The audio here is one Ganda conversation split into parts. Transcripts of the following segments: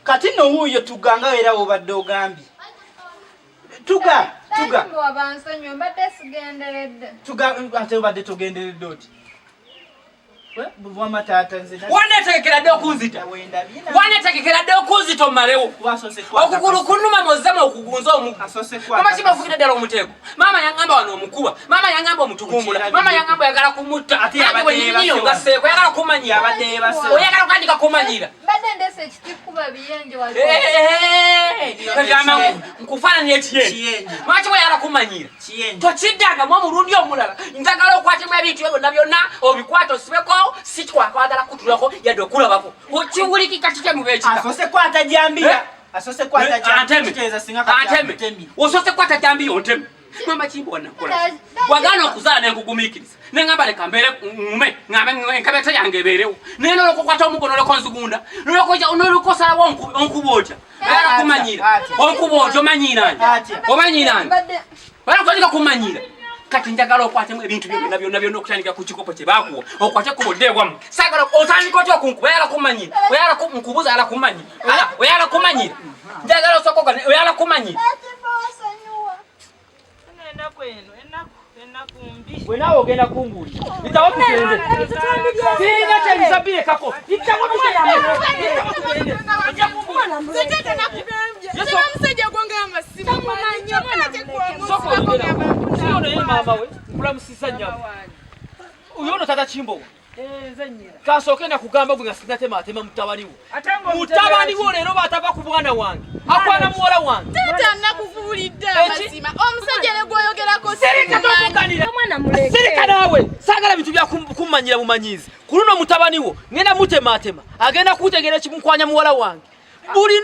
Kati nno wuuyo tuga nga era wobadde ogambye. Tuga, tuga. Wabansonyiwe mbadde sigenderedde. Tuga ate obadde togenderedde oti. Waneetegekera dda okunzita. Waneetegekera dda okunzita omalewo. Okugulu kunnuma mozzamu okugunza omuggo. Mama kibafukira ddala omuteeko. Maama yangamba wano omukuba. Maama yangamba omutugumbula. Maama yangamba oyagala kumutta. Nange bwe nyinyiyo nga seeko oyagala kumanyira. Oyagala kutandika kumanyira. Mbadde ndeese ekiti kuba biyenje wali. Kagamba nkufaananira ekiyenje. Lwaki wayagala kumanyira? Tokiddangamu omulundi omulala. Njagala okwatemu ebintu byo byonna byonna obikwate osibeko si twakwagala kutulako yadde okulabako. Okiwulikika kitya mu b'ekika? Asose kwata jambiya. Asose kwata jambiya. Kitegeeza singa kati akutemi. Osose kwata jambiya onteme. Mama Kimbo wanakola. Wagaana okuzaala ne nkugumiikiriza. Ne ngamba leka mbeere ŋŋume ŋŋambe enkabeta yange ebeerewo. Naye n'olwokukwata omuggo n'olyoka onzigunda. N'olyoka osalawo onkuba otya. Oyagala kumanyira. Onkuba otya omanyiira nti. Omanyiira nti. Oyagala kutandika kumanyira. Kati njagala okwatemu ebintu byo byonna byonna byonna okutandika ku kikopo kye baakuwa. Okwate ekkubo odde ewammwe. Saagala otandika otya okunkuba oyagala kumanyira. Oyagala nkubuuza oyagala kumanyira. Oyagala kumanyira. Njagala osooka oyagala kumanyira. Gwe naawe ogenda kumbuulira. Yitawo tugende. Sirina kye birekako. Yitawo tugende. Yitawo tugende. Ojja kumbuulira. Sooka oyogera. Si ono ye maama we, nkulamusizza nnyabo. Oyo ono taata Kimbowa. Kasooke nakugamba gwe nga sinatematema mutabani wo. Mutabani wo leero bw'atava ku mwana wange akwana muwala wange. Taata nakubuulidde amazima omusajja ne gwoyogerako Sirika tokuganira. Sirika naawe saagala bintu bya kummanyira bumanyiizi. Ku luno mutabani wo ngenda mutematema agenda kuntegeera ekimukwanya muwala wange. Buli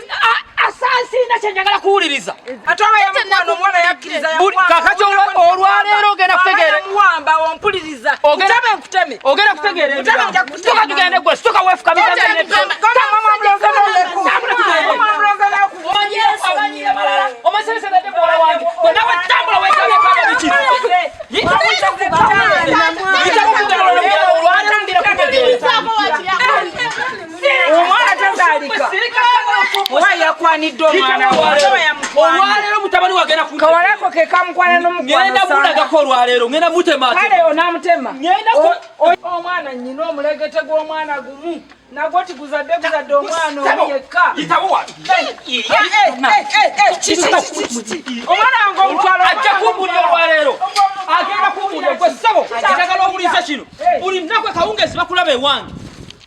asansiina kye njagala kuwuliriza. Ate oba yamukwana omwana yakkiriza yamuwamba. Kakati olwaleero ogenda kutegeera. Yamuwamba ompuliriza. Nkuteme nkuteme. Ogenda kutegeera ebigambo. Situka tugende gwe situka weefukamiza ngende. Nawe tambula weekabekaba biki. Omwana tazaalika. Oba yakwanidde omwana olwaleero mutabani wagenda kawalako ke kamukwana n'omukwano ngenda mulagako olwaleero ngenda mutema kale onaamutema omwana nnyina omulegete gw'omwana gumu nagwo tiguzadde guzadde omwana omu yekka omwana wange omutwalo ajja kumbuulira olwaleero agenda kumbuulira gwe ssebo njagala owulize kino buli nnaku ekawungeezi bakulaba ewange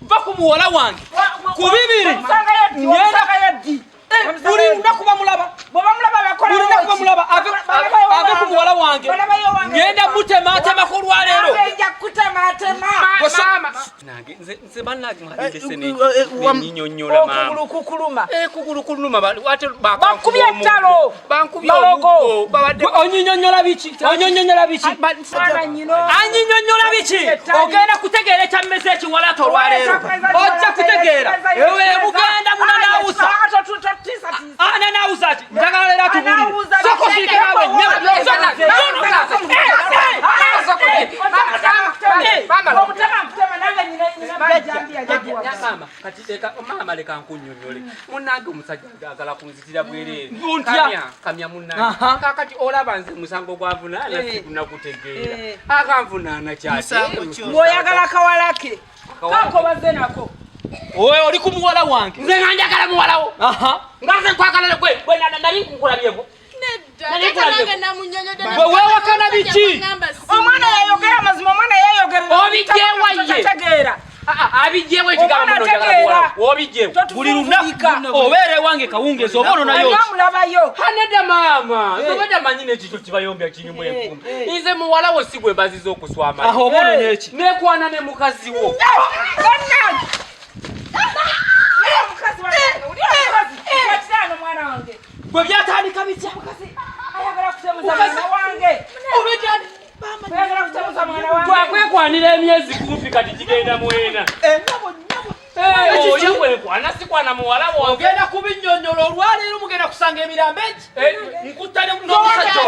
va ku muwala wange ku bibiri ngenda buli lunaku bamulaba buli lunaku bamulaba ave ku muwala wange ngenda mutematemako olwaleero nze bannange mwandese nenyinyonnyola maama kukuluma kugulu kuluma bakubye ettalo bankubye omuggo babadde onyinyonnyola biki onyinyonnyola biki anyinyonnyola biki ogenda kutegeera ekyammeze ekiwalaata olwaleero ojja kutegeera ewe mugenda munanawusa ananawusa ki njagala leero atubuulire soko sirike naawe nnyabo Maama leka nkunnyonnyole munnange omusajja agala kunzitira bwereere kamya munnange kakati olaba nze musango gwanvunaana sigunakutegeera akanvunaana kyate ng'oyagala kawalake kakobaze nako oyo oli ku muwala wange nze nga njagala muwalawo nga nze nkwagala gwe nali nkulabyeko gwe weewakana biki omwana yayogera amazima omwana yayogera obijjewa ye abijjewo ekigambo obijjewo buli lunaku obeera ewange kawungeezi oba ononayo omulabayo nedda maama nze manyi n'ekikyo kibayombya kirimu enkumbi nze muwala wo si gwe baziza okuswama aho oba ononya eki nekwana ne mukazi wo gwe byatandika bitya twakwekwanira emyezi kumpi kati kigenda mwena oyo gwekwana sikwana muwala wange ogenda kubinnyonnyola olwaleero mugenda kusanga emirambo egi nkutta n'omusajja